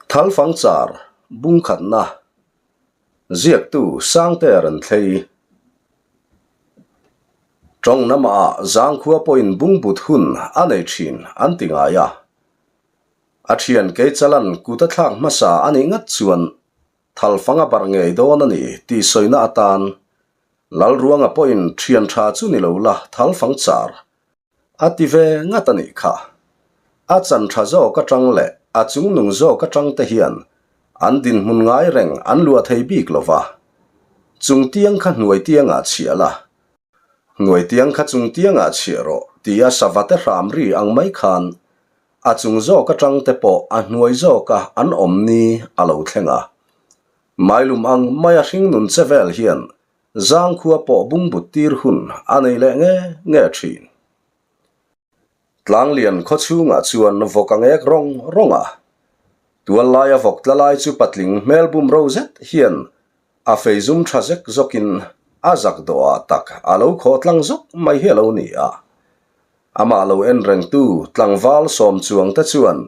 Thalfang char bungkhatna ziaktu Sangte rawn thlei. Tawng namah zangkhua pawhin bungbut hun a nei thin an ti ngai a. A thian Keichalan kut a thlak hmasa a nih ngat chuan Thalfang a barh ngei dawn a ni tih sawina atan Lalruanga pawhin thian tha chu ni lo la Thalfang char A ti ve ngat a nih kha. A chan tha zawk atang leh a chungnung zawk atang te hian an dinhmun ngai reng an luah thei bik lo va. Chung tiang kha hnuai tiangah chhiah la, hnuai tiang kha chung tiangah chhiah rawh tia sava te hram ri ang mai khan a chung zawk atang te pawh a hnuai zawka an awm ni a lo thleng a. Mailum ang maia hringnun che vel hian Zangkhua pawh bungbut tir hun a nei leh nge nge thin. Tlanglian khaw chhungah chuan vawk a ngek rawng rawng a. Tual laia vawk tla lai chu patling hmel bum ro zet hian a fei zum tha zek zawkin a zak dawhah tak a lo khawh tlang zawk mai hi a lo ni a. Amah lo en rengtu tlangval sawm chuang te chuan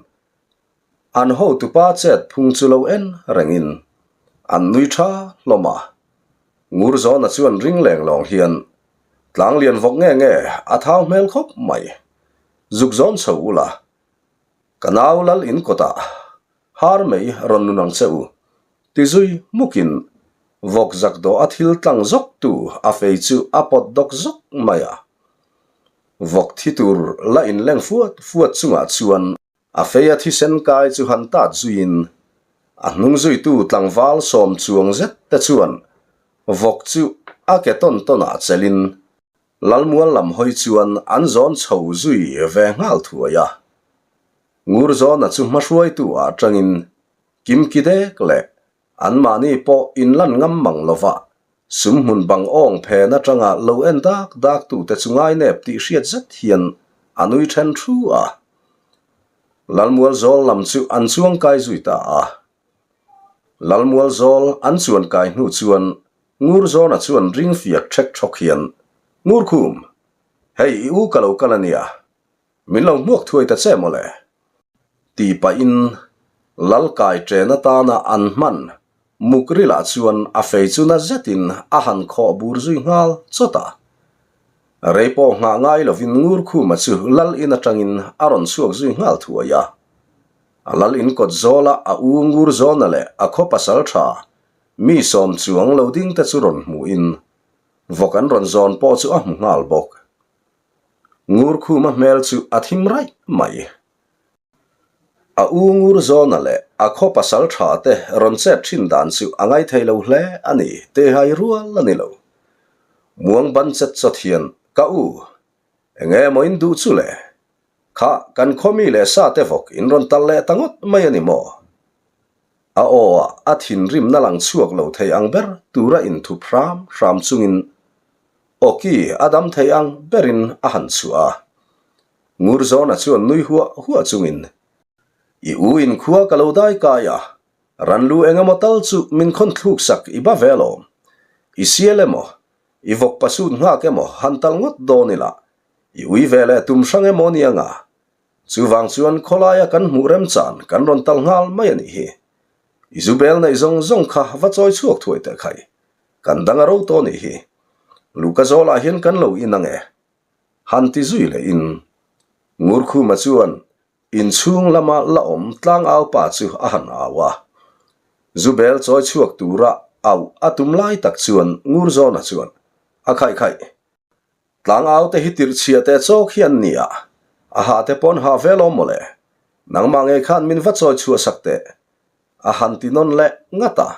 An hotupa chet phung chu lo en rengin an nui tha hlawm a. Ngurzawna chuan ring leng lawng hian tlang lian vawk nge nge a thau hmel khawp mai. Zuk zawn chho ula, ka nau lal in kawtah har mai rawn nun ang che u, ti zui hmukin vawk zak dawh a thil tlang zawk tu a fei chu a pawt dawk zawk mai a. Vawk thi tur la inleng fuat fuat chungah chuan A fei a thisen kai chu han tat zuiin a hnung zuitu tlangval sawm chuang zet te chuan vawk chu a ke tawn tawnah chelin Lalmual lam hawi chuan an zawn chho zui ve nghal thuai a. Ngurzawna chu hmahruaitu ah tangin Kimki dek leh Anmahni pawh inlan ngam mang lova sumhmun bang awng phen atanga lo en dak dak tute chu ngainep tih hriat zet hian a nui then thu a. Lalmual zawl lam chu an chuang kai zui ta a. Lalmual zawl an chuan kai hnu chuan Ngurzawna chuan ring fiak ṭhek ṭhawk hian, Ngurkhum, hei i u ka lo kal a nia, Min lo hmuak thuai ta che mawle. Tih pahin Lal kai ṭen atana an hman muk rilah chuan a fei chu na zetin a han khawh bur zui nghal chawt a. Rei pawh nghah ngai lovin Ngurkhuma chu Lal in aṭangin a rawn chhuak zui nghal thuai a. A Lal in kawt zawla a u Ngurzawna leh a khaw pasal ṭha mi sawm chuang lo ding te chu rawn hmuhin vawk an rawn zawn pawh chu a hmu nghal bawk. Ngurkhuma hmel chu a thim raih mai. A u Ngurzawna leh a khaw pasal tha te rawn chet thin dan chu a ngaithei lo hle a ni, tehai rual a ni lo. Muang ban chet chawt hian, Ka u, eng emaw in duh chu le? Kha, kan khaw mi leh sa te vawk in rawn tal leh ta ngawt mai a ni maw? A aw ah a thinrimna lang chhuak lo thei ang ber tura inthup hram hram chungin Awki a dam thei ang berin a han chhuah a. Ngurzawna chuan nui huah huah chungin, I u in khua ka lo dai kai a, ranlu eng emaw tal chu min khawn thluk sak i ba ve alawm. I sial emaw, i vawk pasut nghak emaw han tal ngawt dawn ila, i ui ve leh tum hrang emaw nia nga. Chuvang chuan khawlaia kan hmuh remchan kan rawn tal nghal mai a nih hi. I zu bel neih zawng zawng kha va chawi chhuak thuai teh khai. Kan dang a ro tawh nih hi. Luka zawlah hian kan lo in ang e. Han ti zui leh in. Ngurkhuma chuan inchhung lama la awm tlangau pa chu a han au a. Zubel chawi chhuak tura auh a tum lai tak chuan Ngurzawna chuan a khaih khaih. Tlangau te hi tirhchhiah teh chawk hi an ni a, a ha te pawn ha vel awm mawle. Nangmah ngei khan min va chawi chhuah sak teh. A han ti nawn leh ngat a.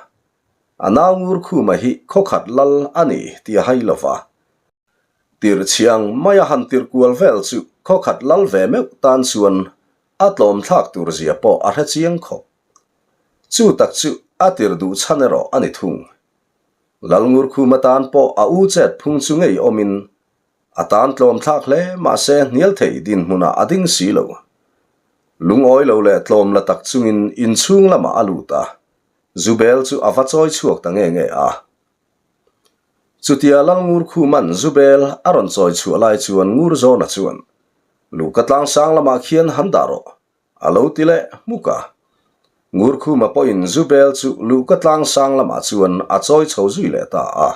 A nau Ngurkhuma hi khawkhat lal a ni tih a hai lo va. Tirhchhiang maia han tirh kual vel chu khawkhat lal ve meuh tan chuan a tlawm thlak tur zia pawh a hre chiang khawp. Chu tak chu a tirh duh chhan erawh a ni thung. Lal Ngurkhuma tan pawh a u chet phung chu ngei awmin a tan tlawm thlak hle mahse hnial thei dinhmunah a ding si lo. Lungawi lo leh tlawm la tak chungin inchhung lamah a lut a. Zubel chu a va chawi chhuak ta nge nge a. Chutia Lalngur Khuman Zubel a rawn chawi chhuah lai chuan Ngurzawna chuan, Luhka tlangsang lamah khian han dah rawh, a lo ti leh hmuk a. Ngurkhuma pawhin zu bel chu luhka tlang sang lamah chuan a chawi chho zui leh ta a.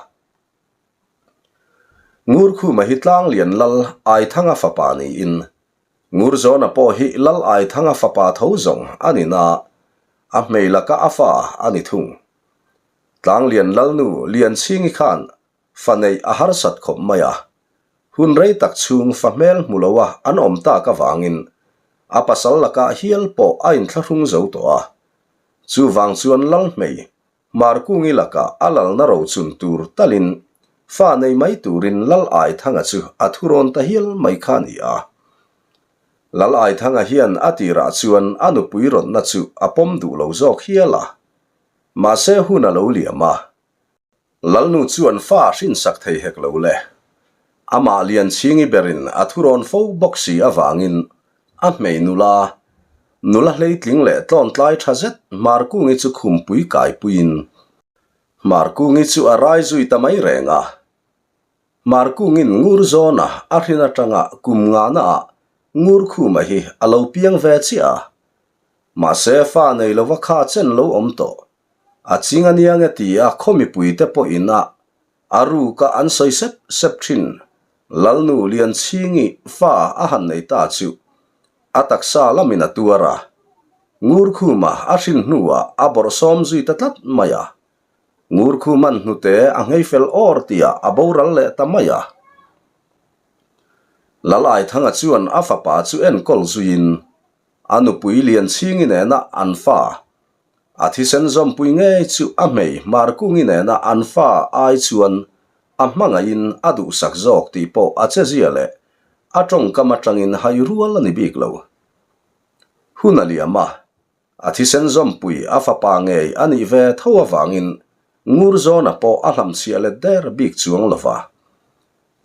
Ngurkhuma hi Tlanglian Lal Aithanga fapa niin Ngurzawna pawh hi Lal Aithanga fapa tho zawng a ni na, a hmei laka a fa a ni thung. Tlanglian Lalnu Lianchhingi khan fa neih a harsat khawp mai a, hun rei tak chhung fa hmel hmu loa an awm tak avangin a pasal lakah hial pawh a inthlahrung zo tawh a. Chuvang chuan Lalhmei Markungi lakah a lalna rochun tur talin fa nei mai turin Lal Aithanga chu a thurawn ta hial mai kha a ni a. Lal Aithanga hian a tirah chuan a nupui rawtna chu a pawm duh lo zawk hial a. Mahse hun a lo liam a. Lalnu chuan fa a hrinsak thei hek lo le. Amah Lianchhingi berin a thurawn fo bawk si avangin A hmei nula, nula hleitling leh tlawntlai tha zet Hmarkungi chu khumpui kaipuiin Hmarkungi chu a rai zui ta mai reng a. Hmarkungin ngur zawna a hrin atanga kum ngahnaah Ngurkhuma hi a lo piang ve chiah a. Mahse fa nei lova kha chen lo awm tawh. A ching a nia nge ti a khaw mipuite pawhin a A ruka an sawi sep sep thin. Lalnu Lianchhingi fa a han nei ta chu a taksa lamin a tuar a. Ngurkhuma a hrin hnuah a bawrhsawm zui ta tlat mai a. Ngurkhuman hnute a nghei fel awr tihah a boral leh ta mai a. Lal Aithanga chuan a fapa chu enkawl zuiin a nupui Lianchhingi nena an fa A thisen zawmpui ngei chu a hmei Markungi nena an fa ai chuan a hmangaihin a duhsak zawk tih pawh a chezia leh a tawngkam atangin hai rual a ni bik lo. Hun a liam a, a thisen zawmpui a fapa ngei a nih ve tho avangin Ngurzawna pawh a hlamchhiah let der bik chuang lova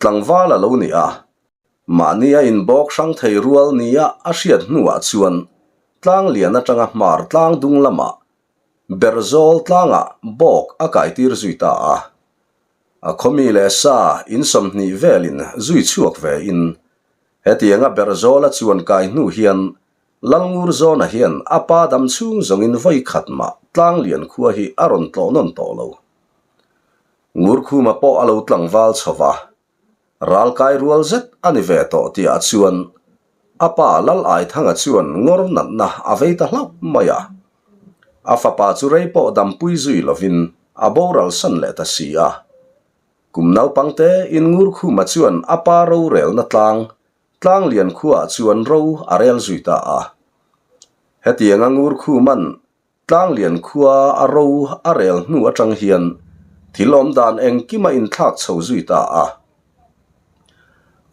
tlangval a lo ni a. Mahni a inbawk hrang thei rual nia a hriat hnuah chuan tlang lian atanga hmar tlang dung lamah Berzawl tlangah bawk a kaitir zui ta a. A khawmi leh sa in 20 velin zui chhuak ve in hetianga Berzawl a chuan kai hnu hian Lalngurzawna hian a pa dam chhung zawngin vawi khat mah tlang lian khua hi a rawn tlawh nawn tawh lo. Ngurkhuma pawh a lo tlangval chho va. Ralkai rual zet a ni ve tawh tihah chuan a pa Lal Aithanga chuan ngawr natna a vei ta hlauh mai a. A fapa chu rei pawh dampui zui lovin a boral san leh ta si a. Kum naupang te in Ngurkhuma chuan a pa rorelna tlang, Tlanglian khuaah chuan ro a rel zui ta a. Hetianga Ngurkhuma'n Tlanglian khua a ro a rel hnu atang hian thil awm dan engkim a inthlak chho zui ta a.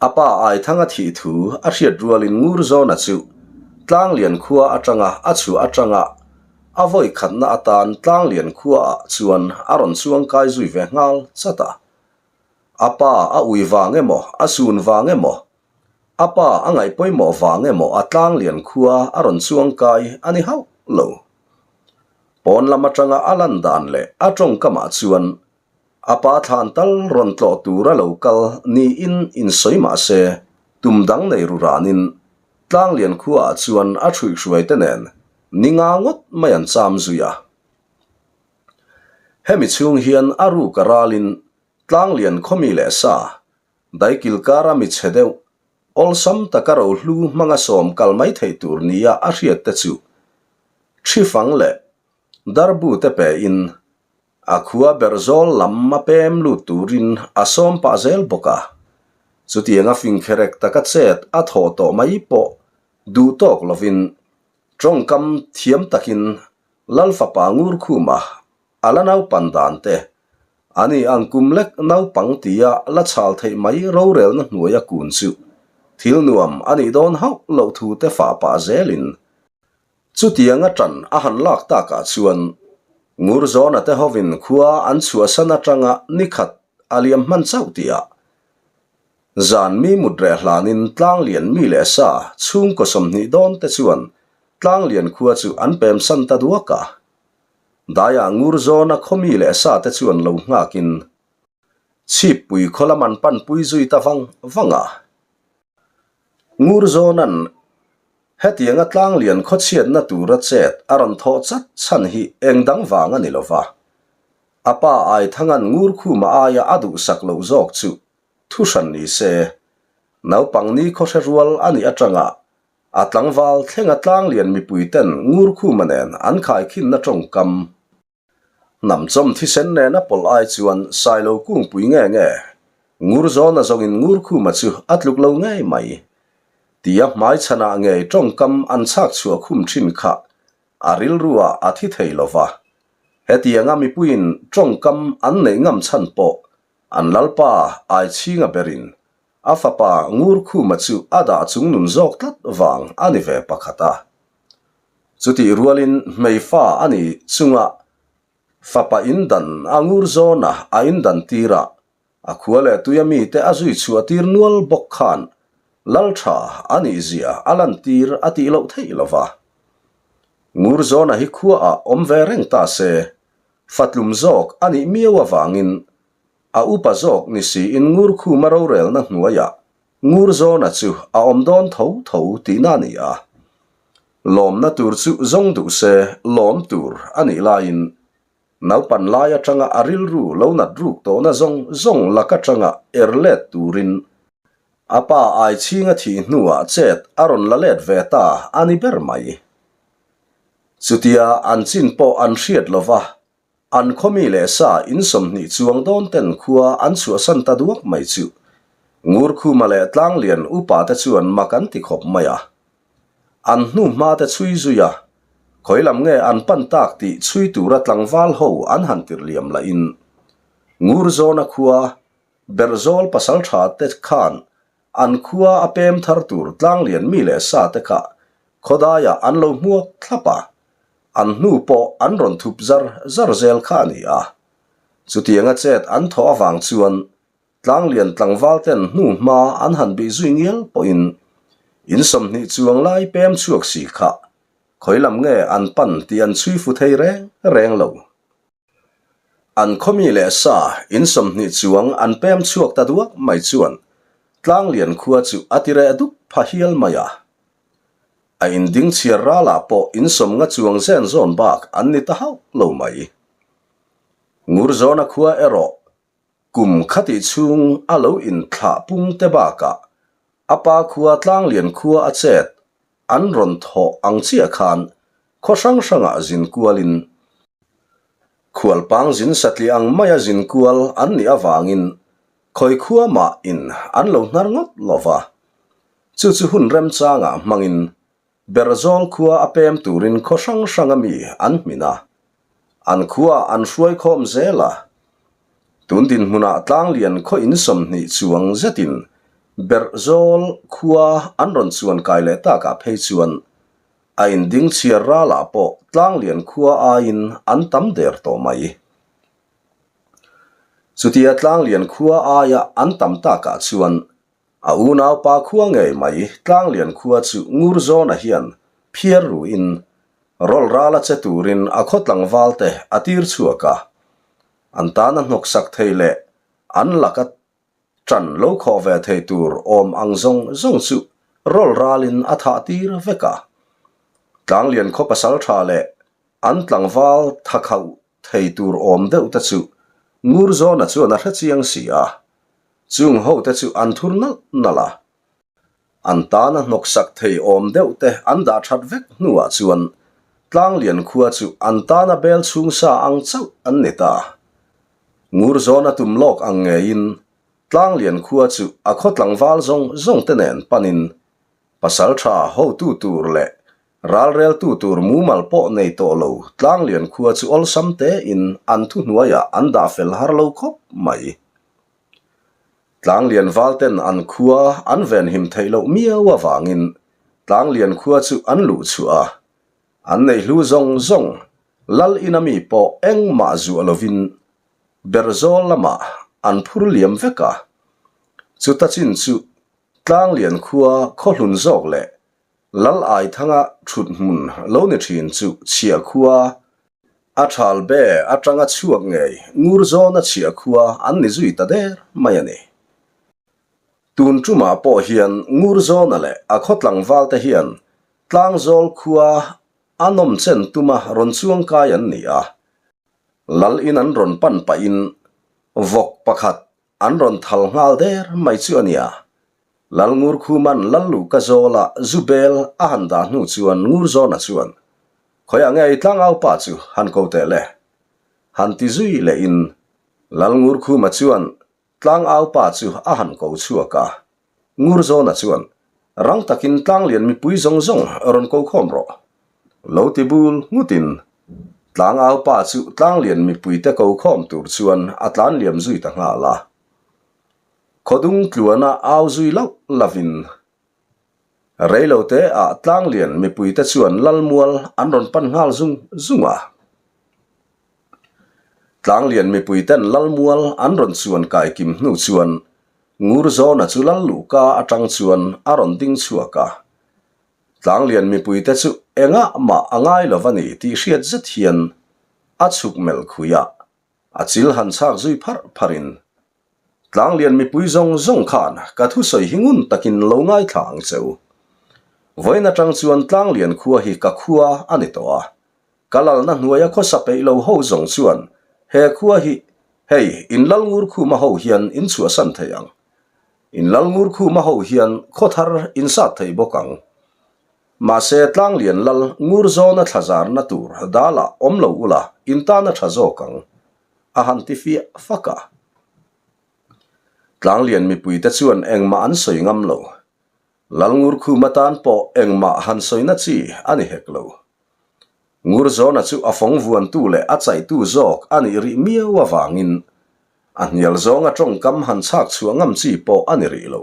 A pa Aithanga thih thu a hriat rualin Ngurzawna chu Tlanglian khua atanga a chhuah atanga a vawi khatna atan Tlanglian khuaah chuan a rawn chuang kai zui ve nghal chat a. A pa a ui vang emaw a sun vang emaw A pa a ngaih pawimawh vang emaw a tlanglian khua a rawn chuang kai a ni hauh lo. Pawn lam atanga a lan dan leh a tawngkamah chuan a pa thlan tal rawn tlawh tur a lo kal niin insawi mah se tum dang nei ru ranin tlanglian khuaah chuan a hruihhruaite nen ni nga ngawt mai an cham zui a. Hemi chhung hian a ruk a ralin tlanglian khawmi leh sa Daikil kara mi chhe deuh, awlsam taka rohlu hmanga sawm kal mai theih tur nia a hriat te chu Ṭhifang leh Darbu te pe in a khua ber zawl lam a pem lut turin a sawm pah zel bawk a. Chutianga fingkherek taka chet a thawh tawh mai pawh duh tawk lovin tawngkam thiam takin Lal fapa Ngurkhuma A la naupan dan te, a ni ang kum lek naupang tia la chhal theih mai rorelna hnuaia kun chu thil nuam a nih dawn hauh loh thu te fah pah zelin chutianga tan a han lak takah chuan Ngurzawna te hovin khua an chhuahsan atanga nikhat a liam hman chauh tihah zan mi mut reh hlanin Tlanglian mi leh sa chhungkaw 20 dawn te chuan Tlanglian khua chu an pemsan ta duak a. Daiah ngur zawna khawmi leh sa te chuan lo nghakin chhippui khaw lam an panpui zui ta vang vang a. Ngur zawna'n. Hetianga tlanglian khawchhiatna tura chet a rawn thawh chat chhan hi eng dang vang a ni lo va. A pa Aithanga'n Ngurkhuma aia a duhsak loh zawk chu thu hran ni se, naupang ni khawhre rual a nih atanga a tlangval thlenga tlanglian mipuiten Ngurkhuma nen an khaikhinna tawngkam Hnamchawm thisen nena pawlh ai chuan Sailo kungpui nge nge Ngurzawna zawngin Ngurkhuma chu a tluk lo ngei mai tia hmaichhanah ngei tawngkam an chhak chhuah khum thin kha a rilruah a thi thei lo va. Hetianga mipuiin tawngkam an neih ngam chhan pawh an lalpa Aichhinga berin a fapa Ngurkhuma chu a dah chungnun zawk tlat vang a ni ve pakhat a. Chutih rualin hmeifa a ni chunga fapa indan a ngur zawna a indan tirah a khua leh tuia mite a zui chhuah tir nual bawk khan lal tha a nih zia a lantir a tih loh theih lo va. Ngur zawna hi khuaah awm ve reng ta se, fatlum zawk a nih miau avangin a upa zawk ni siin ngur khuma rorelna hnuaiah Ngurzawna chu a awm dawn tho tho tihna a ni a. Lawmna tur chu zawng duh se lawm tur a nih laiin naupan lai atanga a rilru lo nat ruk tawhna zawng zawng lak atanga er let turin a pa Aichhinga thih hnuah chet a rawn la let ve ta a ni ber mai. Chutia an chin pawh an hriat lova An khawmi leh sa in 20 chuang dawn ten khua an chhuahsan ta duak mai chu Ngurkhuma leh Tlanglian upa te chuan mak an ti khawp mai a. An hnu hma te chhui zui a, khawi lam nge an pan tak tih chhui tura tlangval ho an han tirh liam lahin Ngurzawna khua Berhzawl pasaltha te khan an khua a pem thar tur Tlanglian mi leh sa te kha khawdaiah an lo hmuak thlap a, An hnu pawh an rawn thup zar zar zel kha a ni a. Chutianga chet an thawh avang chuan Tlanglian tlangval ten hnu hma an han bih zui ngial pawhin in 20 chuang lai pem chhuak si kha khawi lam nge an pan tih an chhui fu thei reng reng lo. An khawmi leh sa in 20 chuang an pem chhuak ta duak mai chuan Tlanglian khua chu a ti reh dup pha hial mai a. A inding chhiar ralah pawh in 50 chuang zen zawn bak an ni ta hauh lo mai. Ngurzawna khua erawh kum khatih chhung a lo inthlah pung te bakah a pa khua Tlanglian khua a chet an rawn thawh ang chiah khan khaw hrang hrangah zin kualin khualpang zin satliah ang maia zin kual an nih avangin khawi khua mah in an lo hnar ngawt lo va. Chu chu hun remchangah hmangin Berzawl khua a pem turin khaw hrang hranga mi an hmin a, an khua an hruai khawm zel a. Tun dinhmunah Tlanglian khaw in 20 chuang zetin Berzawl khua an rawn chuan kai leh takah phei chuan a inding chhiar ralah pawh Tlanglian khua aiin an tam der tawh mai. Chutia Tlanglian khua aia an tam takah chuan A unaupa khua ngei mai Tlanglian khua chu Ngurzawna hian phiar ruin rawlh rala che turin a khaw tlangval te a tir chhuak a. An tana hnawksak thei leh an laka ṭan lo khawh ve thei tur awm ang zawng zawng chu rawlh ralin a thah tir vek a. Tlanglian khaw pasalṭha leh an tlangval tha khauh thei tur awm deuh te chu Ngurzawna chuan a hre chiang si a. Chung ho te chu an thur nalh nalh a, an tana hnawksak thei awm deuh te an dah that vek hnuah chuan Tlanglian khua chu an tana bel chhung sa ang chauh an ni ta. Ngurzawna tum lawk ang ngeiin Tlanglian khua chu a khaw tlangval zawng zawng te nen panin pasaltha hotu tur leh ralreltu tur mumal pawh nei tawh lo Tlanglian khua chu awlsam tein an thuhnuaiah an dah fel har lo khawp mai. Tlanglian valten an khua an venhim theih loh miau avangin Tlanglian khua chu an luh chhuah a, an neih hlu zawng zawng lal ina mi pawh engmah zuah lovin Berzawl lamah an phur liam vek a. Chuta chin chu Tlanglian khua khawhlun zawk leh Lal Aithanga thut hmun lo ni thin chu chhiah khua a thal be atanga chhuak ngei ngur zawna chhiah khua an ni zui ta der mai a ni. Tun tumah pawh hian ngur zawna leh a khaw tlangval te hian. Tlangzawl khua a nawmchen tuma rawn chuangkai an ni a. Lal in an rawn pan pahin vawk pakhat an rawn thal nghal der mai chu a nia. Lal Ngurkhuman Lal Luhka zawla zu bel a han dah hnu chuan Ngurzawna chuan, Khawiah nge i tlangau pa chu han ko teh le? Han ti zui lehin Lal Ngurkhuma chuan Tlangau pa chu a han ko chhuak a. Ngurzawna chuan, Rang takin tlanglian mipui zawng zawng rawn ko khawm rawh. Lo ti bul nghutin Tlangau pa chu tlanglian mipuite ko khawm tur chuan a tlan liam zui ta nghal a. Khawdung tluana au zui lauh lovin Reilote ah tlanglian mipuite chuan Lalmual an rawn pan nghal zung zung a. Tlanglian mipuiten Lalmual an rawn chuan kai kim hnu chuan Ngurzawna chu Lal luhka atang chuan a rawn ding chhuak a. Tlanglian mipuite chu engah mah a ngai lo va ni tih hriat zet hian a chhuk melh khui a, a chil han chhak zui pharh pharhin Tlanglian mipui zawng zawng khan ka thusawi hi ngun takin lo ngaithla ang che u. Vawiin atang chuan Tlanglian khua hi ka khua a ni tawh a. Ka lalna hnuaia khawsa peih lo ho zawng chuan he khua hi hei in lal ngur khuma ho hian in chhuahsan thei ang. In lal ngur khuma ho hian khaw thar in sat thei bawk ang. Mahse Tlanglian lal ngur zawna thlazarna tur dalah awm lo ula in tan a tha zawk ang. A han ti fiah fak a. Tlanglian mipuite chuan engmah an sawi ngam lo. Lalngurkhum atan pawh engmah han sawina chi a ni hek lo. Ngurzawna chu a fawng vuantu leh a chaihtu zawk a nih rih miau avangin a hnial zawnga tawngkam han chhak chhuah ngam chi pawh a ni rih lo.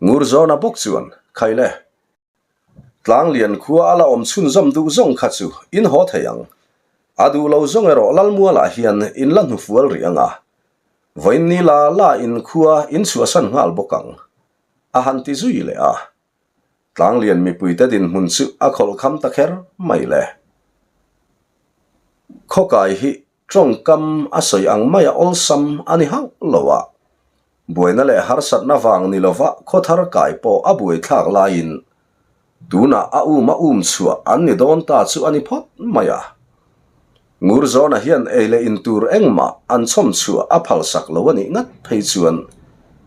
Ngurzawna bawk chuan, Khaile, Tlanglian khua a la awm chhunzawm duh zawng kha chu in haw thei ang. A duh lo zawng erawh Lalmualah hian in la hnufual rih ang a. Vawiin ni la la in khua in chhuahsan nghal bawk ang. A han ti zui leh a. Tlanglian mipuite dinhmun chu a khawlh kham ta kher mai le. Khawkai hi Tawngkam a sawi ang maia awlsam a ni hauh lo a, buaina leh harsatna vang ni lova khawthar kai pawh a buaithlak laiin tunah a um a um chhuah an ni dawn ta chu a ni phawt mai a. Ngurzawna hian ei leh in tur engmah an chhawm chhuah a phalsak lo a nih ngat phei chuan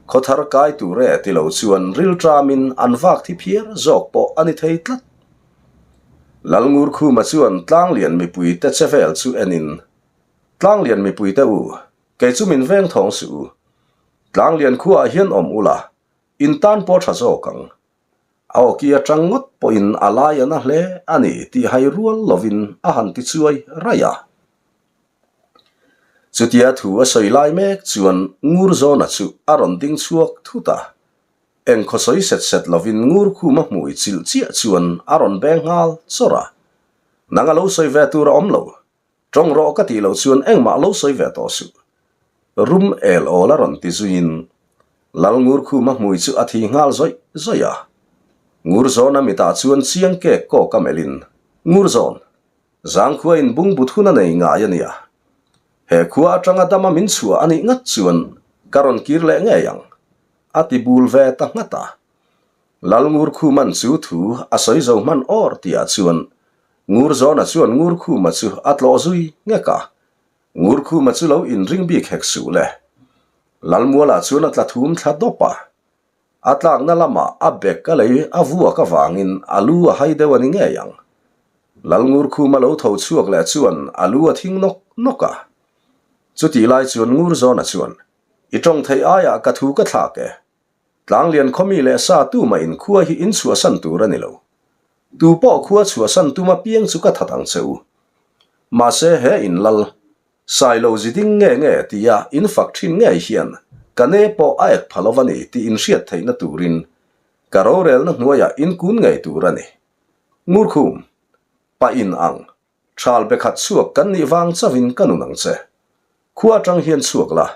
khawthar kai tur e ti lo chuan rilṭamin an vak thi phiar zawk pawh a ni thei tlat. Lalngurkhuma chuan Tlanglian mipuite che vel chu enin, Tlanglian mipuite u, kei chu min veng thawng suh u. Tlanglian khuaah hian awm ula, in tan pawh tha zawk ang. A awki atang ngawt pawhin a lai a na hle a ni tih hai rual lovin a han ti chuai raih a. Chutia thu a sawi lai mek chuan Ngurzawna chu a rawn ding chhuak thut a. Eng khaw sawi set set lovin ngur khum a hmui chilh chiah chuan a rawn beng nghal chawrh a. Nang a lo sawi ve tur a awm lo. Tawng rawh ka tih loh chuan engmah lo sawi ve tawh suh. Rum el awl a rawn ti zuiin Lal ngur khum a hmui chu a thi nghal zawih zawih a. Ngur zawn a mitah chuan chiang kek kawk a melhin, Ngur zawn, zangkhua in bungbut hun a nei ngai a nia. He khua atanga dama min chhuah a nih ngat chuan ka rawn kir leh ngei ang. A ti bul ve ta nghat a. Lalngurkhuman chu thu a sawi zo hman awr tihah chuan Ngurzawna chuan Ngurkhuma chu a tlawh zui nghek a. Ngurkhuma chu lo inring bik hek suh le. Lalmualah chuan a tla thum thla dawp a. A tlakna lamah a bek a lei a vuak avangin a lu a hai deuh a ni ngei ang. Lalngurkhuma lo tho chhuak leh chuan a lu a thing nawk nawk a. Chutih lai chuan Ngurzawna chuan I tawng theih aiah ka thu ka thlak e. Tlanglian khawmi leh sa tumah in khua hi in chhuahsan tur a ni lo. Tu pawh khua chhuahsan tum apiang chu ka that ang che u. Mahse he in lal, Sailo zi ding nge nge tia in fak thin ngei hian ka ne pawh a ek pha lo a ni tih in hriat theihna turin ka rorelna hnuaiah in kun ngei tur a ni. Ngurkhum, pa in ang, Thal be khat chhuak kan nih vang chauhin ka nun ang che. Khua atang hian chhuak la.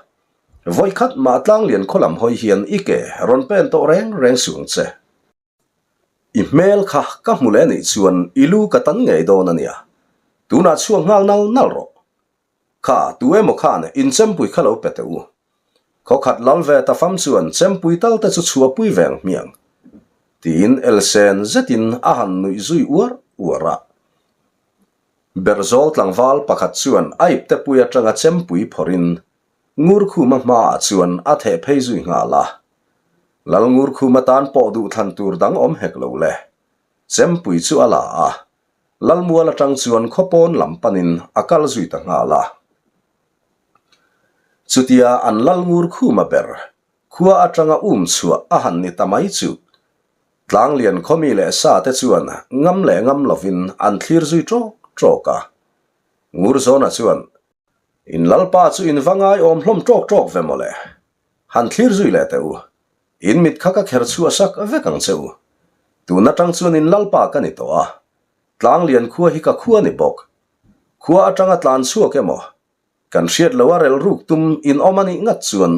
Vawi khat mah tlanglian khaw lam hawi hian i ke rawn pen tawh reng reng suh ang che. I hmel kha ka hmu leh nih chuan i lu ka tan ngei dawn a nia. Tunah chhuak nghal nal nal rawh. Kha tu emaw khan in chempui kha lo pe teh u. Khaw khat lal ve ta fam chuan chempui tal te chu chhuahpui veng hmiang. Tiin elsen zetin a han nuih zui uar uar a. Berzawl tlangval pakhat chuan a iptepui atanga chempui phawrhin Ngurkhuma hmaah chuan a theh phei zui nghal a. Lal Ngurkhuma tan pawh duhthlan tur dang awm hek lo le. Chempui chu a la a, Lalmual atang chuan khawpawn lam panin a kal zui ta nghal a. Chutia an Lal Ngurkhuma ber khua atanga um chhuah a han ni ta mai chu Tlanglian khawmi leh sa te chuan ngam leh ngam lovin an thlir zui ṭawk ṭawk a. Ngurzawna chuan, In Lalpa chu in va ngaiawm hlawm ṭawk ṭawk ve mawle. Han thlir zui leh teh u. In mit kha ka kher chhuah sak vek ang che u. Tun atang chuan in Lalpa ka ni tawh a. Tlanglian khua hi ka khua ni bawk. Khua atanga tlan chhuak emaw? Kan hriat lo a rel ruk tum in awm a nih ngat chuan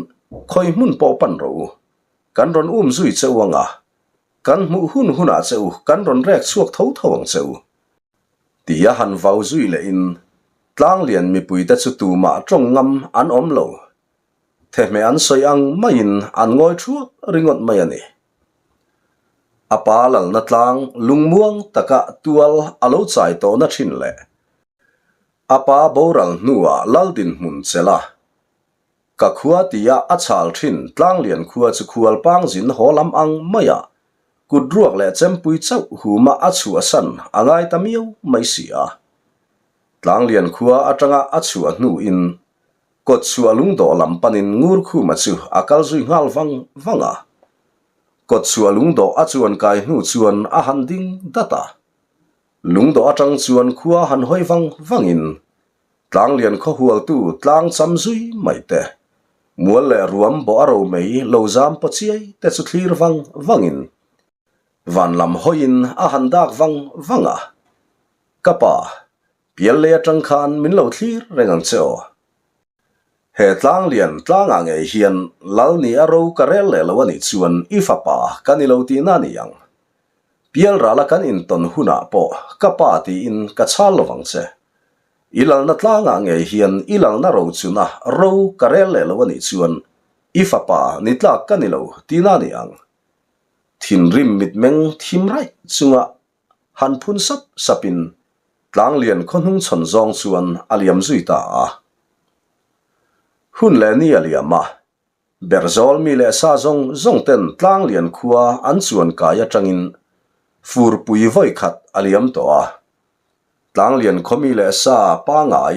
khawi hmun pawh pan rawh u. Kan rawn um zui che u anga. Kan hmuh hun hunah che u kan rawn rek chhuak tho tho ang che u. Tia han vau zui lehin Tlanglian mipuite chu tumah tawng ngam an awm lo. Thehmeh an sawi ang maiin an ngawi thuak ringawt mai a ni. A pa lalna tlang lungmuang taka tual a lo chai tawhna thin leh a pa boral hnuah lal dinhmun chelh a, ka khua tia a chhal thin Tlanglian khua chu khual pangzin haw lam ang maia kut ruak leh chempui chauh huma a chhuahsan a ngai ta miau mai si a. Tlanglian khua atanga a chhuah hnuin Kawt chhuah lungdawh lam panin Ngurkhuma chu a kal zui nghal vang vang a. Kawt chhuah lungdawh a chuan kai hnu chuan a han ding dat a. Lungdawh atang chuan khua han hawi vang vangin Tlanglian khaw hualtu tlang cham zui mai te, mual leh ruam bawh a ro mei lo zam paw chiai te chu thlir vang vangin van lam hawiin a han dak vang vang a. Ka pa, Pial lei atang khan min lo thlir reng ang che aw. He tlang lian tlangah ngei hian Lal ni a ro ka rel leh lo a nih chuan i fapa ka ni lo tihna a ni ang. Pial rala kan intawn hunah pawh ka pa tiin ka chhal lo vang che. I lalna tlangah ngei hian i lalna ro chuna ro ka rel leh lo a nih chuan i fapa ni tlak ka ni lo tihna a ni ang. Thinrim mitmeng thim raih chunga Han phun sap sapin Tlanglian khaw hnung chhawn zawng chuan a liam zui ta a. Hun leh ni a liam a, Berzawl mi leh sa zawng zawng ten Tlanglian khua an chuan kai atangin furpui vawi khat a liam tawh a. Tlanglian khaw mi leh sa pangai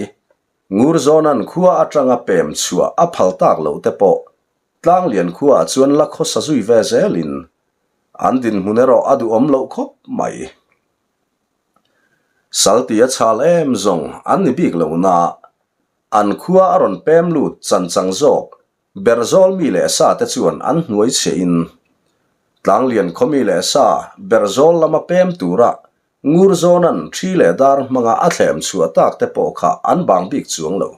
Ngurzawnan khua atanga pem chhuah a phal tak loh te pawh Tlanglian khuaah chuan la khawsa zui ve zelin an dinhmun erawh a duhawm loh khawp mai. Salti a chhal em zawng an ni bik lo na, an khua a rawn pem lut chan chang zawk Berzawl mi leh sa te chuan an hnuai chhiahin Tlanglian khaw mi leh sa Berzawl lama pem tura Ngurzawnan thi leh dar hmanga a thlem chhuah tak te pawh kha an bang bik chuang lo.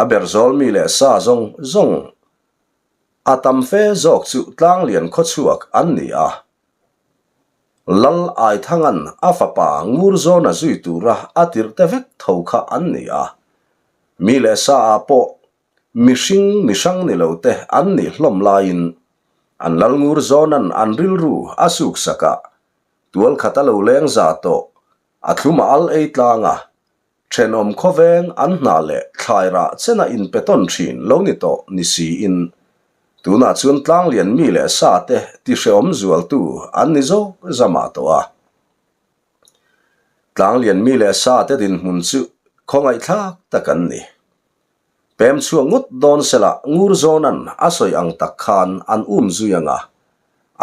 A ber zawl mi leh sa zawng zawng a tam fe zawk chu Tlanglian khawchhuak an ni a. Lal Aithangan a fapa Ngurzawna zui tura a tirh te vek tho kha an ni a. Mi leh sa ah pawh mihring mi hrang ni lo te an nih hlawm laiin an Lal Ngurzawnan an rilru a suksak a, tual khat a lo leng za tawh a thlum a al ei tlang a, Thenawm khawveng an hna leh thlai rah chena inpe tawn thin lo ni tawh ni siin, tunah chuan tlanglian mi leh sa te tihrehawm zualtu an ni zawk zamah tawh a. Tlanglian mi leh sa te dinhmun chu khawngaihthlak tak an ni. Pem chhuak ngawt dawn sela Ngurzawnan a sawi ang tak khan an um zui anga,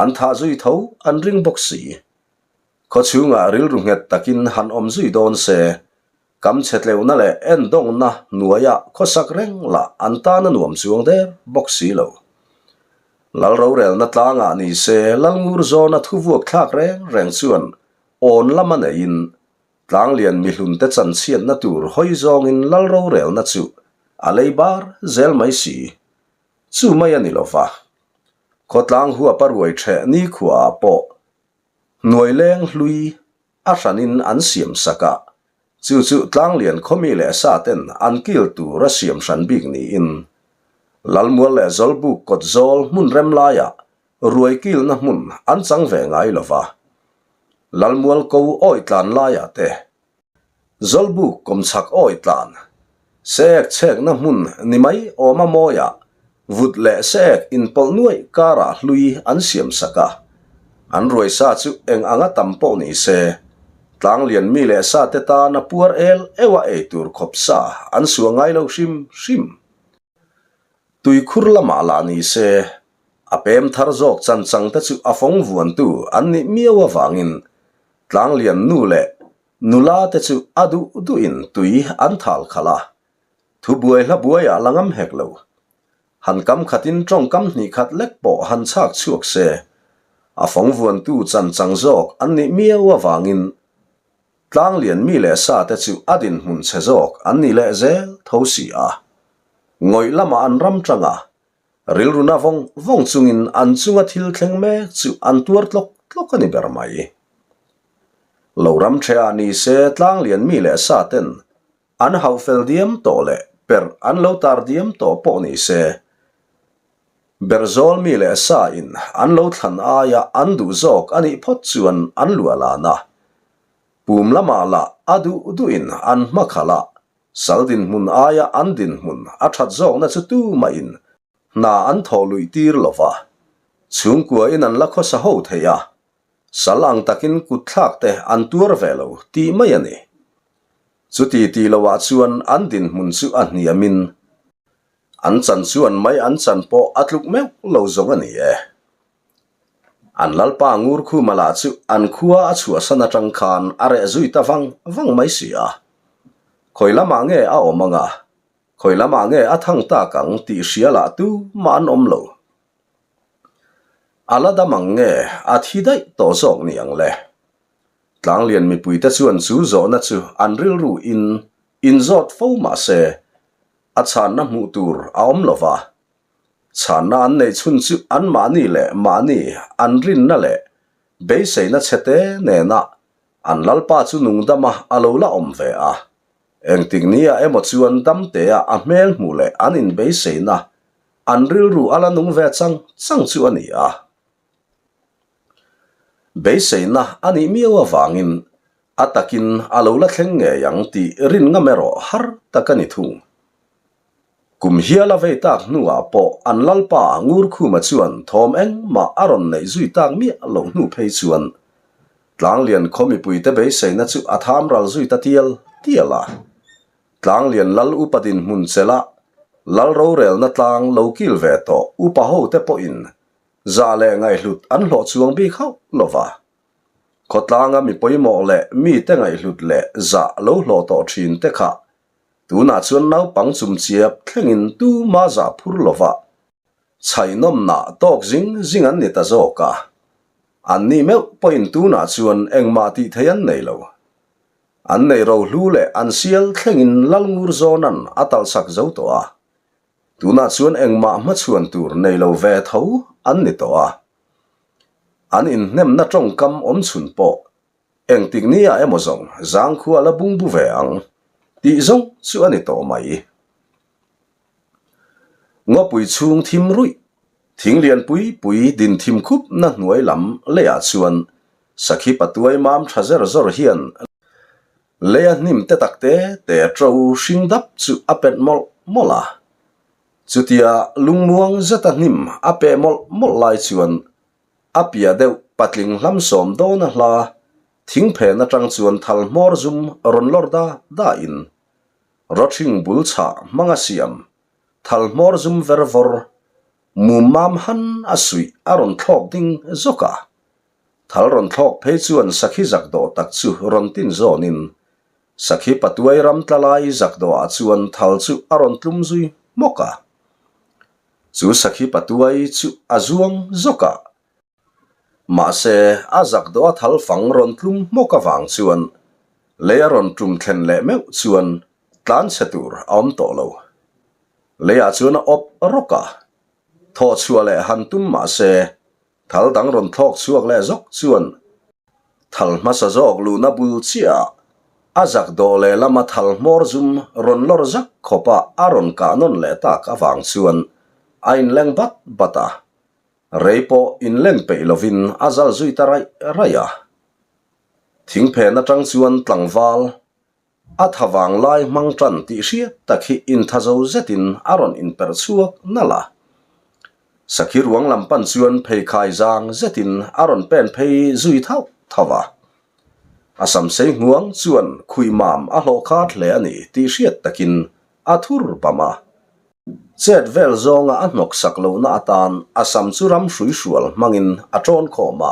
an thah zui tho an ring bawk si. Khawchhungah rilru nghet takin han awm zui dawn se, kam chhe tleuhna leh endawngna hnuaiah khawsak reng lah an tan a nuam chuang der bawk si lo. Lal rorelna tlangah ni se Lalngur zawna thuvuak thlak reng reng chuan awn lama neiin Tlanglian mihlunte chanchhiatna tur hawi zawngin Lal rorelna chu a lei bar zel mai si. Chu mai a ni lo va. Khawtlang huapa ruai ṭheh nikhuaah pawh Hnuaileng hlui a hranin an siam sak a, chu chu Tlanglian khawmi leh sa ten an kil tur a siam hran bik niin Lalmual leh Zawlbuk kawt zawl hmun rem laiah. Ruai kilna hmun an chang ve ngai lo va. Lalmual ko awi tlan laiah te, Zawlbuk kawmchhak awi tlan, seek chhekna hmun ni mai awma mawiah vut leh seek inpawlh nuaih karah hlui an siam sak a. An ruai sa chu eng anga tam pawh ni se, tlanglian mi leh sa te tana puar el euha ei tur khawp sa an suah ngai lo hrim hrim. Tuikhur lamah lah ni se, a pem thar zawk chan chang te chu a fawng vuantu an nih miau avangin Tlanglian nu leh nula te chu a duh duhin tui an thal khalh a, thu buai hla buaiah la ngam hek lo. Han kam khatin tawngkam hnih khat lek pawh han chhak chhuak se, a fawng vuantu chan chang zawk an nih miau avangin Tlanglian mi leh sa te chu a dinhmun chhe zawk an ni leh zel tho si a. Ngawih lamah an ram tang a, Rilru na vawng vawng chungin an chunga thil thleng mek chu an tuar tlawk tlawk a ni ber mai. Lo ram ṭhehah ni se tlanglian mi leh sa ten an hauh fel diam tawh leh perh an lo tar diam tawh pawh ni se, Berzawl mi leh sa in an lo thlan aia an duh zawk a nih phawt chuan an luah lan a. Pum lamah lah a duh duhin an hma khalh a, Sal dinhmun aia an dinhmun a that zawkna chu tumahin hna an thawh luih tir lo va, chhungkuain an la khawsa ho thei a, sal ang takin kutthlak te an tuar ve lo tih mai a ni. Chuti tih loah chuan an dinhmun chu a hniamin an chan chuan mai an chan pawh a tluk meuh lo zawng a ni e. An lalpa Ngurkhuma lah chu an khua a chhuahsan atang khan a reh zui ta vang vang mai si a. Khawi lamah nge a awm anga, khawi lamah nge a thang tak ang tih hria lah tumah an awm lo. A la dam ang nge a thi daih tawh zawk ni ang le? Tlanglian mipuite chuan chu zawhna chu an rilru in inzawt fo mah se a chhanna hmuh tur a awm lo va. Chhanna an neih chhun chu anmahni leh mahni an rinna leh beiseina chhete nena an Lalpa chu nungdama a lo la awm ve a. Engtik nia emaw chuan damtea a hmel hmuh leh an inbeiseina an rilru a la nung ve chang chang chu a ni a. Beiseina a nih miau avangin a takin a lo la thleng ngei ang tih rin ngam erawh har tak a ni thung. Kum hial a vei tak hnuah pawh an lalpa Ngurkhuma chuan thawm engmah a rawn neih zui tak miah loh hnu phei chuan Tlanglian khaw mipuite beiseina chu a tham ral zui ta tial tial a. Tlanglian lal upa dinhmun chelh a, lal rorelna tlang lo kil ve tawh upa hote pawhin Zah leh ngaihhlut an hlawh chuang bik hauh lo va. Khawtlanga mi pawimawh leh mite ngaihhlut leh zah lo hlawh tawh thin te kha tunah chuan naupang chumchiap thlengin tuma zah phur lo va, chhaihnawmnah tawk zing zing an ni ta zawk a. Anni meuh pawhin tunah chuan engmah tih theih an nei lo. An nei rohlu leh an sial thlengin Lalngur zawnan a talhsak zo tawh a. Tunah chuan engmah hmachhuan tur nei lo ve tho an ni tawh a. An inhnemna tawngkam awm chhun pawh engtik nia emaw zawng zangkhua la bungbu ve ang tih zawng chu a ni tawh mai. Ngawpui chhung thim ruih, thing lian pui pui din thim khup na hnuai lam leiah chuan sakhi patuai mam tha zer zawr hian Leia hnim te tak te te ṭo hring dap chu a pet mawlh mawlh a. Chutia lungmuang zeta hnim a peh mawlh mawlh lai chuan a piah deuh patling hlam sawm dawna hla thing phen atang chuan thal hmawr zum rawn lawr da da in rawthing bul chhah hmanga siam thal hmawr zum ver vawr mum mam han a suih a rawn thlawk ding zawk a. Thal rawn thlawk phei chuan sakhi zak dawh tak chu rawn tin zawnin sakhi patuai ram tla lai zak dawhah chuan thal chu a rawn tlum zui hmawk a. Chu sakhi patuai chu a zuang zawk a. Mahse, a zak dawha thal fang rawn tlum hmawk avang chuan lei a rawn tum thlen leh meuh chuan tlanchhe tur a awm tawh lo. Leiah chuan a awp rawk a, thawh chhuah leh han tum mahse Thal dang rawn thlawk chhuak leh zawk chuan thal hmasa zawk luhna bul chiah ah a zak dawh leh lama thal hmawr zum rawn lawr zak khawp ah a rawn kah nawn leh tak avang chuan a inleng bat bat a. Rei pawh inleng peih lovin a zal zui ta raih raih a. Thingphen atang chuan tlangval a tha vang lai hmang tan tih hriat tak hi intha zo zetin a rawn inperh chhuak nalh a. Sakhi ruang lam pan chuan pheikhai zang zetin a rawn pen phei zui thauh thauh a. A samsei hnuang chuan khuihmam a hlawh khat hle a ni tih hriat takin a thur bam a. Chet vel zawnga a hnawk sak lohna atan a sam chu ram hrui hrual hmangin a ṭawn khawm a.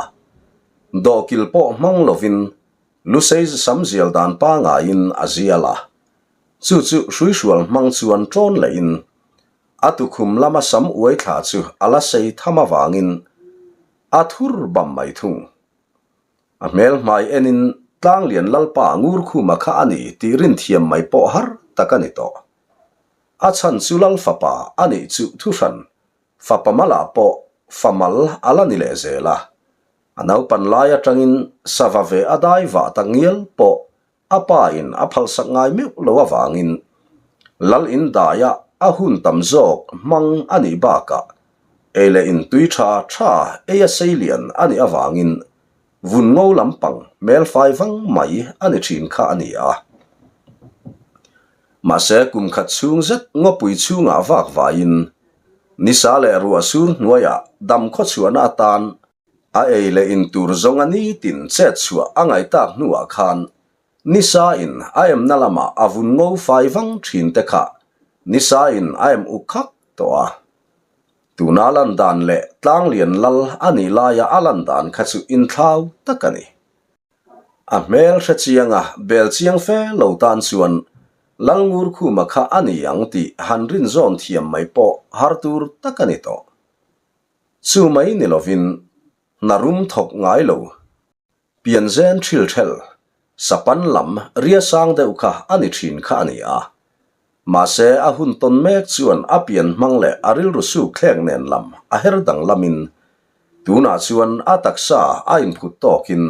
Dawhkil pawh hmang lovin Lusei sam zial dan pangaiin a zial a. Chu chu hrui hrual hmang chuan ṭawn lehin a tukhum lama sam uai thla chu a la sei tham avangin a thur bam mai thung. A hmel hmai enin Tlanglian Lalpa Ngurkhuma kha a ni tih rinthiam mai pawh har tak a ni tawh. A chhan chu Lal fapa a nih chu thuhran, fapa malah pawh fa mal a la ni leh zel a. A naupan lai atangin sava ve a dai vah tak ngial pawh a pa in a phalsak ngai meuh lo avangin Lal in daia a hun tam zawk hmang a nih bakah ei leh in tui tha tha ei a sei lian a nih avangin vun ngo lampang hmelfai vang mai a ni thin kha a ni a. Mahse kum khat chhung zet ngawpui chhungah vak vaiin nisa leh ruah sur hnuaiah dam khawchhuahna atan a ei leh in tur zawnga nitin chet chhuah a ngaih tak hnuah khan nisa in a emna lamah a vun ngo fai vang thin te kha nisa in a em uk khak tawh a. Tuna lan dan leh tlanglian lal a nih laia a lan dan kha chu inthlau tak a ni. A hmel hre chianga bel chiang fe lo tan chuan Lalngurkhuma kha a ni ang tih han rinzawn thiam mai pawh har tur tak a ni tawh. Chu mai ni lovin hna rum thawk ngai lo. Pianzen thil thel, sapan lam ria sang deuh kha a ni thin kha a ni a. Mahse a hun tawn mek chuan a pian hmang leh a rilru suk thlek nen lam a her danglamin tunah chuan a taksa a inphut tawkin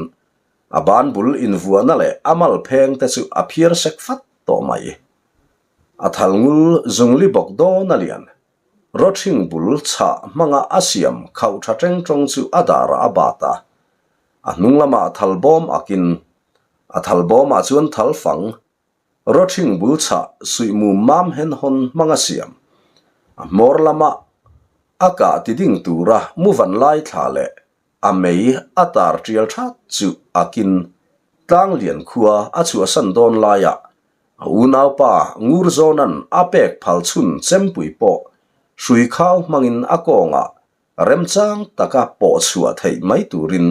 a ban bul invuahna leh a mal pheng te chu a phiar sek fat tawh mai. A thal ngul zungli bawk dawn a lian. Rawthing bul chhah hmanga a siam khauh tha teng tawng chu a darah a bat a. A hnung lamah thal bawm akin a thal bawmah chuan thal fang rawthing bul chhah suih mum mam hen hawn hmanga siam a hmawr lama a kah ti ding tura mu van lai thla leh a mei a tar tial that chu akin tlanglian khua a chhuahsan dawn laiah A unaupa Ngurzawna'n a pek phal chhun chempui pawh hrui khau hmangin a kawngah remchang taka pawh chhuah theih mai turin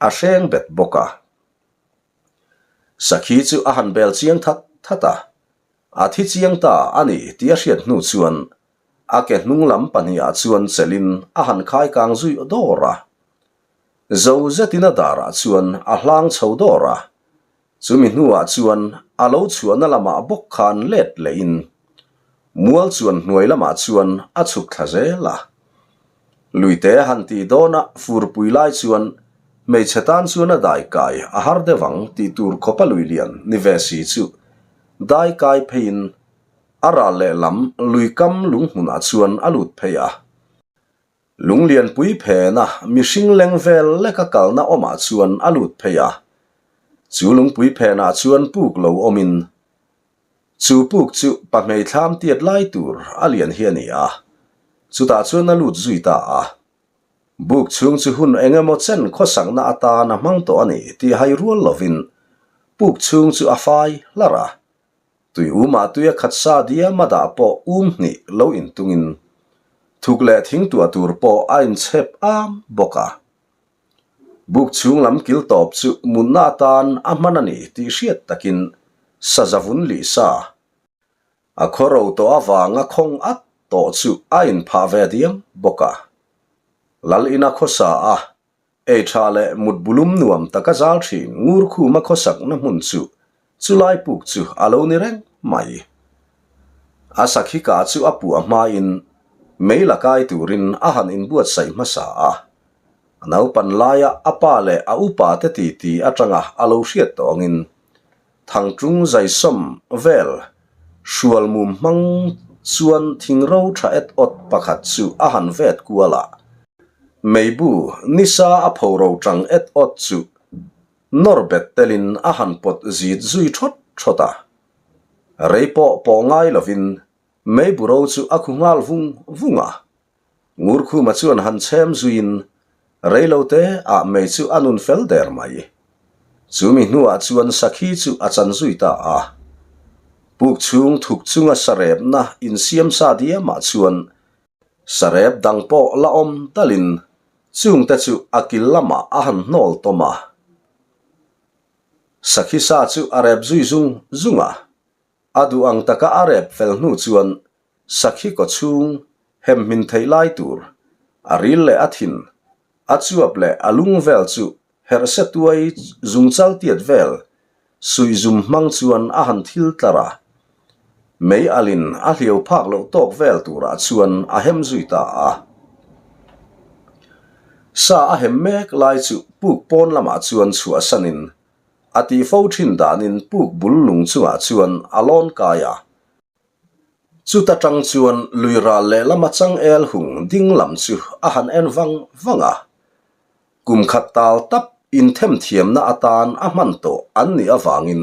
a hreng bet bawk a. Sakhi chu a han bel chiang that that a, a thi chiang ta a ni tih a hriat hnu chuan a ke hnung lam pahnihah chuan chelhin a han khai kang zui dawr a. Zo zetin a darah chuan a hlang chho dawr a, Chumi hnuah chuan a lo chhuahna lamah bawk khan let lehin mual chuan hnuai lamah chuan a chhuk thla zel a. Luite han tih dawna furpui lai chuan hmeichhe tan chuan a dai kai a har deuh ang tih tur khawpa lui lian ni ve si chu dai kai pheiin a ral lehlam lui kam lung hmunah chuan a lut phei a. Lunglianpui phena mihring leng vel leka kalna awmah chuan a lut phei a. Chu lungpui phenah chuan puk lo awmin, chu puk chu pahmei thlam tiat lai tur a lian hi a ni a, chutah chuan a lut zui ta a. Buk chhung chu hun eng emaw chen khawsakna atan a hmang tawh a ni tih hai rual lovin puk chhung chu a fai hlarh a. Tui umah tui a khat sa diam a dah pawh um hnih lo intungin thuk leh thing tuah tur pawh a inchhep am bawk a. Buk chhung lam kil tawp chu mutna atan a hman a ni tih hriat takin saza vun lih sa a khaw ro tawh avanga khawng at tawh chu a inphah ve diam bawk a. Lal ina khawsa a Ei tha leh mut bulum nuam taka zal thin Ngurkhuma khawsakna hmun chu chulai puk chu a lo ni reng mai. A sakhi kah chu a puah hmain mei la kai turin a han inbuatsaih hmasa a. A naupan laia a pa leh a upa te titi atanga a lo hriat tawh angin Thangṭung zaisawm vel hrual mum hmang chuan thingro tha et awt pakhat chu a han vet kual a. Meibu nisa a phoro tang et awt chu nawr bet telin a han pawt zit zui thawt thawt a. Rei pawh pawh ngai lovin meibu ro chu a khu nghal vung vung a. Ngurkhuma chuan han chhem zuiin reilote ah mei chu a nun fel der mai. Chumi hnuah chuan sakhi chu a chan zui ta a. Puk chhung thuk chunga sarepna insiam sa diamah chuan Sarep dang pawh la awm talin chungte chu a kil lamah a han hnawl tawm a. Sakhi sa chu a rep zui zung zung a. A duh ang taka a rep fel hnu chuan sakhi kaw chhung hem hmin theih lai tur a ril leh a thin, a chuap leh a lung vel chu herh se tuai zungchal tiat vel suih zum hmang chuan a han thil tlar a. Mei alin a hliau phak loh tawk vel turah chuan a hem zui ta a. Sa a hem mek lai chu puk pawn lamah chuan chhuahsanin a tih fo thin danin puk bul lung chungah chuan a lawn kai a. Chuta tang chuan lui ral lehlama changel hung ding lam chu a han en vang vang a. Kum khat tal tap inthemthiamna atan a hman tawh an nih avangin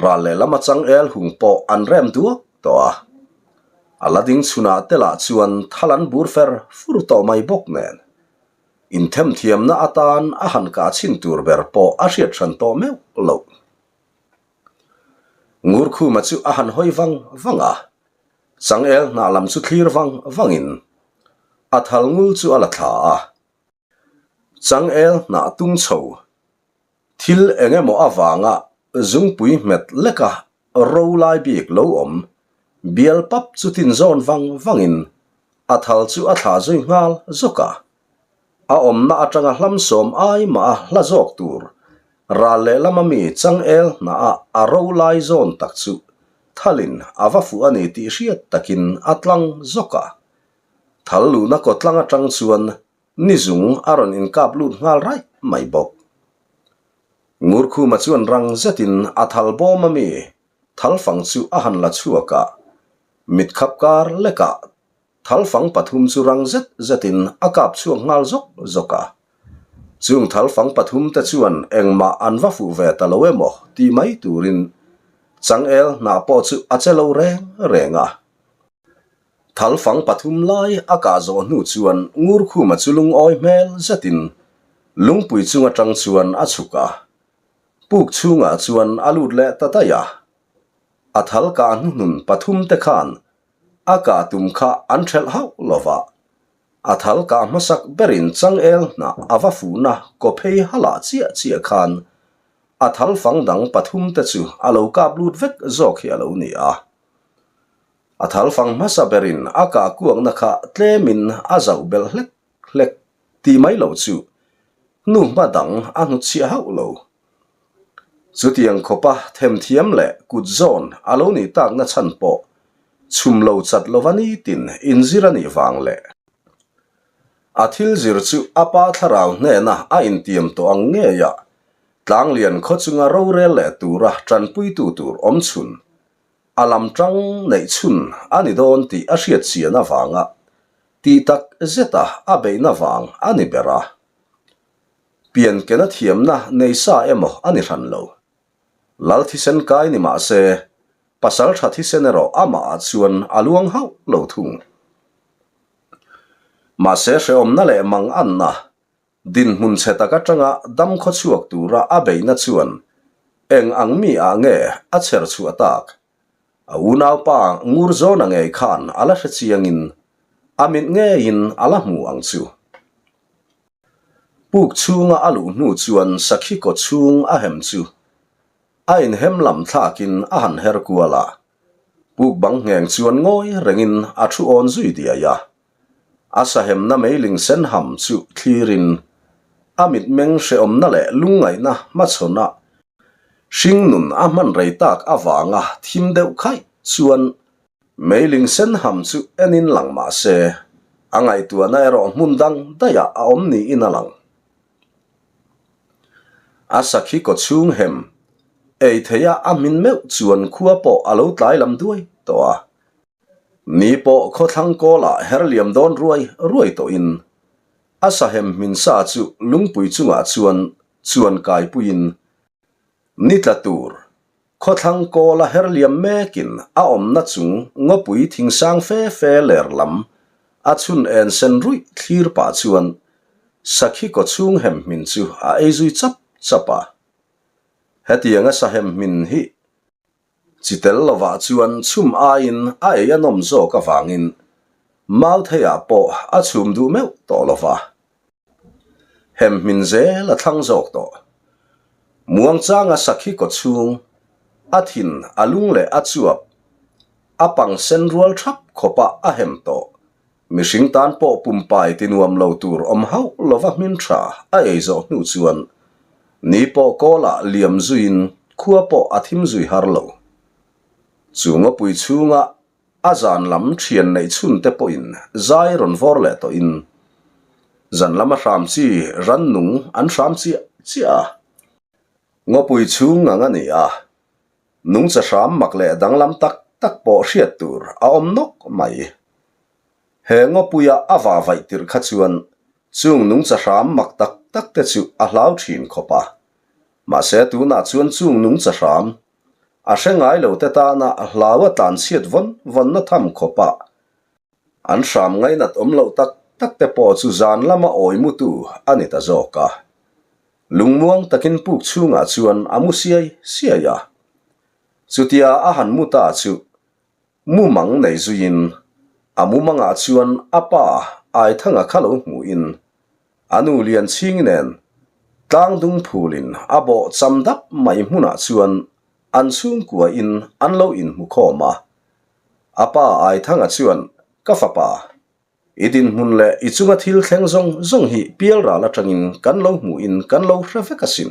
ral lehlama changel hung pawh an rem duak tawh a. A la ding chhunah te lah chuan thal an bur fer fur tawh mai bawk nen. Inthemthiamna atan a han kah chhin tur ber pawh a hriat hran tawh meuh loh. Ngurkhuma chu a han hawi vang vang a, changel hnah lam chu thlir vang vangin a thal ngul chu a la thla a. Changel hnah tung chho thil eng emaw avanga zungpui hmet leka ro lai bik lo awm bial pap chu tin zawn vang vangin a thal chu a thla zui nghal zawk a. A awmna atanga hlamsawm ai mah a hla zawk tur ral lehlam ami changel hnaah a ro lai zawn tak chu thalin a va fuh a ni tih hriat takin a tlang zawk a. Thal luhna kawtlang atang chuan nizung a rawn inkap lut nghal raih mai bawk. Ngurkhuma chuan rang zetin a thal bawm ami thalfang chu a han la chhuak a, mitkhap kar lekah Thalfang pathum chu rang zet zetin a kap chhuak nghal zawk zawk a. Chung thalfang pathum te chuan engmah an va fuh ve ta lo emaw tih mai turin changel hnah pawh chu a che lo reng reng a. Thalfang pathum lai a kah zawh hnu chuan Ngurkhuma chu lungawi hmel zetin lungpui chung atang chuan a chhuk a. Puk chhungah chuan a lut leh ta daih a. A thal kah hnuhnun pathum te khan A kah tum kha an ṭhelh hauh lo va, a thal kah hmasak berin changel hnah a va fuhna kaw phei halah chiah chiah khan a thal fang dang pathum te chu a lo kap lut vek zawk hi a lo ni a. A thal fang hmasa berin a kah kuakna kha tlemin a zauh belh hlek hlek tih mai lo chu hnu hma dang a hnutchhiah hauh lo. Chutiang khawpa themthiam leh kut zawn a lo nih takna chhan pawh chhum lo chat lova nitin inzir a nih vang leh a thil zir chu a pa thlarau hnena a intiam tawh ang ngeiah Tlanglian khaw chunga rorel leh tura tanpuitu tur awm chhun a lam tang neih chhun a ni dawn tih a hriat chian avanga tih tak zeta a beihna vang a ni ber a. Piankena thiamna nei sa emaw a ni hran lo. Lal thisen kai ni mah se, pasal tha thisen erawh amahah chuan a luang hauh lo thung. Mahse hrehawmna leh manganna dinhmun chhe tak atanga dam khaw chhuak tura a beihna chuan eng ang mi ah nge a chher chhuah tak? A unaupa Ngurzawna ngei khan a la hre chiangin a mit ngeiin a la hmu ang chu. Puk chhunga a luh hnu chuan sakhi kaw chhung a hem chu a inhem lam thlakin a han her kual a, puk bang ngheng chuan ngawi rengin a thu awn zui diai a. A sahemna meiling sen ham chu thlirin a mitmeng hrehawmna leh lungngaihna hmachhawn a hringnun a hman rei tak avanga thim deuh khaih chuan Meiling sen ham chu enin lang mah se, a ngaihtuahna erawh hmun dang daihah a awm niin a lang. A sakhi kaw chhung hem ei theia a hmin meuh chuan khua pawh a lo tlai lam duai tawh a. Ni pawh khawthlang kawlah her liam dawn ruai ruai tawhin. A sahem hmin sa chu lungpui chungah chuan chuan kaipuiin ni tla tur khawthlang kawl a her liam mekin a awmna chung ngawpui thingsang fe fe ler lam a chhun en sen ruih thlir pah chuan sakhi kaw chhung hem hmin chu a ei zui chap chap a. Hetianga sahem hmin hi Chi tel lovah chuan chhum aiin a ei a nawm zawk avangin Mautheiah pawh a chhum duh meuh tawh lova, hem hmin zel a thlang zawk tawh. Muangchanga sakhi kaw chhung, a thin a lung leh a chuap, a pang sen rual thap khawpa a hem tawh. Mihring tan pawh pumpai ti nuam lo tur awm hauh lova hmin tha a ei zawh hnu chuan ni pawh kawlah liam zuiin khua pawh a thim zui har lo. Chu ngawpui chhunga a zan lam thian neih chhun te pawhin zai rawn vawr leh tawhin zan lama hram chi rannung an hram chiah chiah a. Ngawpui chhung ngang a ni a, Nungcha hram mak leh danglam tak tak pawh hriat tur a awm nawk mai. He ngawpuia a vah vaih tirh kha chuan chung nungcha hram mak tak tak te chu a hlau thin khawp a. Mahse tunah chuan chung nungcha hram a hre ngai lo te tana hlau a tlan chhiat vawn vawnna tham khawp a an hram ngainat awm loh tak tak te pawh chu zan lama awi mutu a ni ta zawk a. Lungmuang takin puk chhungah chuan a mu siai siai a. Chutia a han mu ta chu mumang nei zuiin a mumangah chuan a pa Aithanga kha lo hmuhin a nu Lianchhingi nen tlangdung phulin a bawh cham dap mai hmunah chuan an chhungkuain an lo inhmu khawm a. A pa Aithanga chuan, Ka fapa, I dinhmun leh i chunga thil thleng zawng zawng hi pialral atangin kan lo hmuhin kan lo hre vek asin.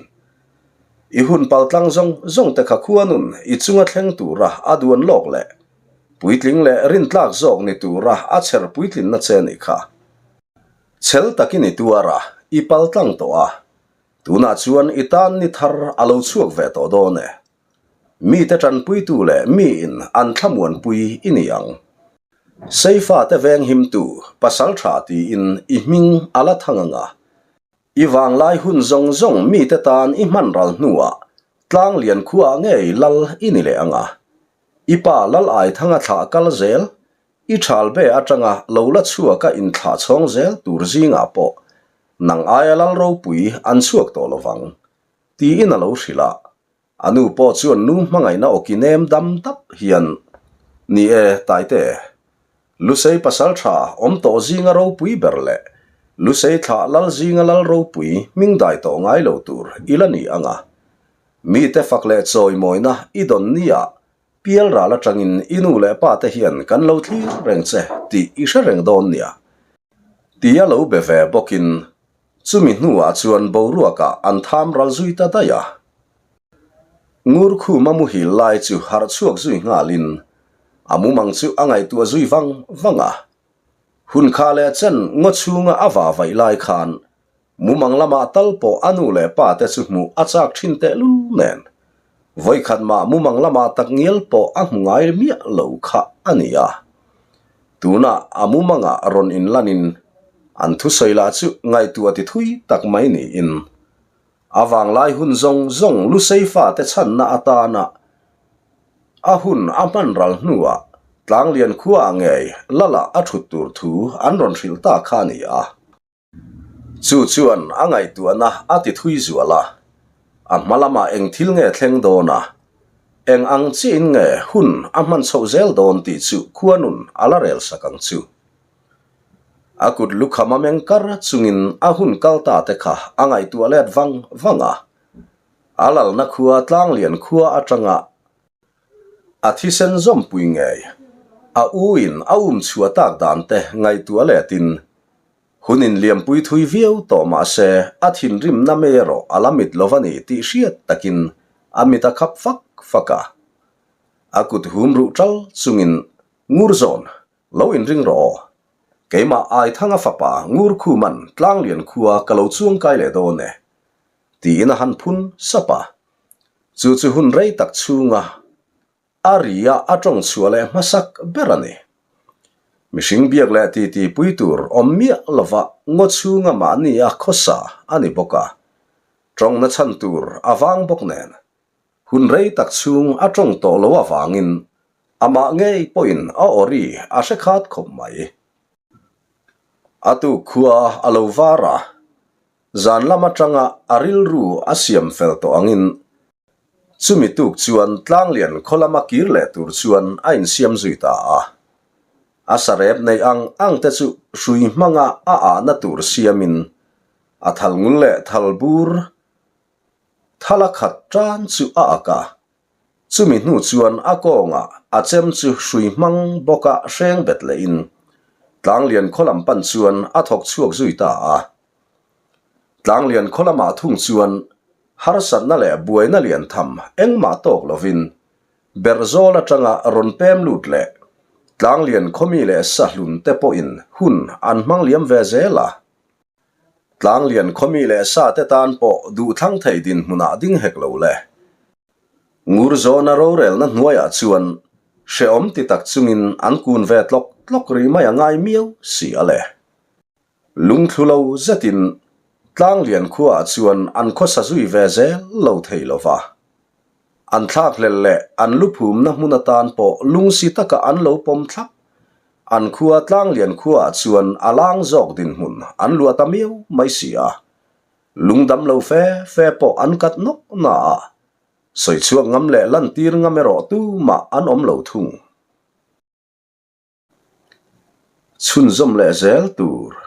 I hun paltlang zawng zawng te kha khuanun i chunga thleng tura a duan lawk leh puitling leh rintlak zawk ni tura a chher puitlinna che nih kha. Chhel takin i tuar a, i paltlang tawh a, tunah chuan i tan ni thar a lo chhuak ve tawh dawn e. Mite tanpuitu leh miin an thlamuanpui i ni ang. Seifate venghimtu pasal tha tiin i hming a la thang ang a. I vanglai hun zawng zawng mite tan i hman ral hnuah tlanglian khuaah ngei lal i ni leh ang a. I pa lal aithanga thlah kal zel, i thalbe atanga lo la chhuaka inthlah chhawng zel tur zingah pawh nang aia lal ropui an chhuak tawh lovang, tiin a lo hrilh a. A nu pawh chuan nu hmangaihna awki nem dam dap hian, Ni e, Taite, Lusei pasal tha awm tawh zinga ropui ber leh Lusei thlah lal zinga lal ropui hming dai tawh ngai lo tur i la ni ang a. Mite fak leh chawimawina i dawn nia pial ral atangin i nu leh pa te hian kan lo thlir reng che tih i hre reng dawn nia. Tia lo be ve bawkin Chumi hnuah chuan boruakah an tham ral zui ta daih a. Ngur khuma muhil lai chu harh chhuak zui nghalin a mumang chu a ngaihtuah zui vang vang a. Hun kha leh chen ngaw chhunga a va vaih lai khan mumang lamah tal pawh a nu leh pa te chu hmuh a chak thin tehlul nen vawikhat mah mumang lamah tak ngial pawh a hmu ngai miah lo kha a ni a. Tunah a mumangah rawn inlanin an thusawi lah chu ngaihtuah ti thui tak mai niin a vanglai hun zawng zawng Lusei fate chhanna atana a hun a hman ral hnuah Tlanglian khuaah ngei Lala a thut tur thu an rawn hrilh ta kha a ni a. Chu chuan a ngaihtuahna a ti thui zual a, a hma lamah eng thil nge thleng dawn a, eng ang chiahin nge hun a hman chhoh zel dawn tih chu khuanun a la rel sak ang chu. A kut lukham a meng kar chungin a hun kal ta te kha a ngaihtuah let vang vang a, a lalna khua Tlanglian khua atanga a thisen zawmpui ngei a uin a um chhuah tak dan te ngaihtuah letin Hun inliampui thui viau tawh mah se a thinrimna mei erawh a la mit lo va ni tih hriat takin a mit a khap fak fak a. A kut hum ruh ṭal chungin Ngur zawn, lo inring rawh aw. Keimah Aithanga fapa Ngur Khuman Tlanglian khua ka lo chuangkai leh dawn e, tiin a han phun sap a. Chu chu hun rei tak chhunga A ri a a tawng chhuah leh hmasak ber a ni. Mihring biak leh titi pui tur awm miah lova ngaw chhunga mahni a khawsa a ni bawk a, tawngna chhan tur a vang bawk nen. Hun rei tak chhung a tawng tawh lo avangin amah ngei pawhin a awri a hre khat khawp mai. A tuk khua a lo var a, Zan lam atanga a rilru a siam fel tawh angin chumi tuk chuan Tlanglian khaw lama kir leh tur chuan a insiam zui ta a. A sarep neih ang ang te chu hrui hmanga a ahna tur siamin a thal ngul leh thal bur thal a khat tan chu a ak a. Chumi hnu chuan a kawngah a chem chu hrui hmang bawka hreng bet lehin Tlanglian khaw lam pan chuan a thawk chhuak zui ta a. Tlanglian khaw lamah thung chuan harsatna leh buaina lian tham engmah tawk lovin Berhzawl atanga rawn pem lut leh Tlanglian khawmi leh sahlun te pawhin hun an hmang liam ve zel a. Tlanglian khawmi leh sa te tan pawh duhthlang thei dinhmunah ding hek lo le. Ngurzawna rorelna hnuaiah chuan hrehawm ti tak chungin an kun ve tlawk tlawk rih mai a ngai miau si a le. Lungthlu lo zetin Tlanglian khuaah chuan an khawsa zui ve zel lo thei lo va. An thlakhlelh leh an luphumna hmun atan pawh lungsi taka an lo pawm thlap. An khua Tlanglian khuaah chuan a lang zawk dinhmun an luah ta miau mai si a. Lungdam lo fe fe pawh an kat nawk na a, sawi chhuak ngam leh lantir ngam erawh tumah an awm lo thung. Chhunzawm leh zel tur.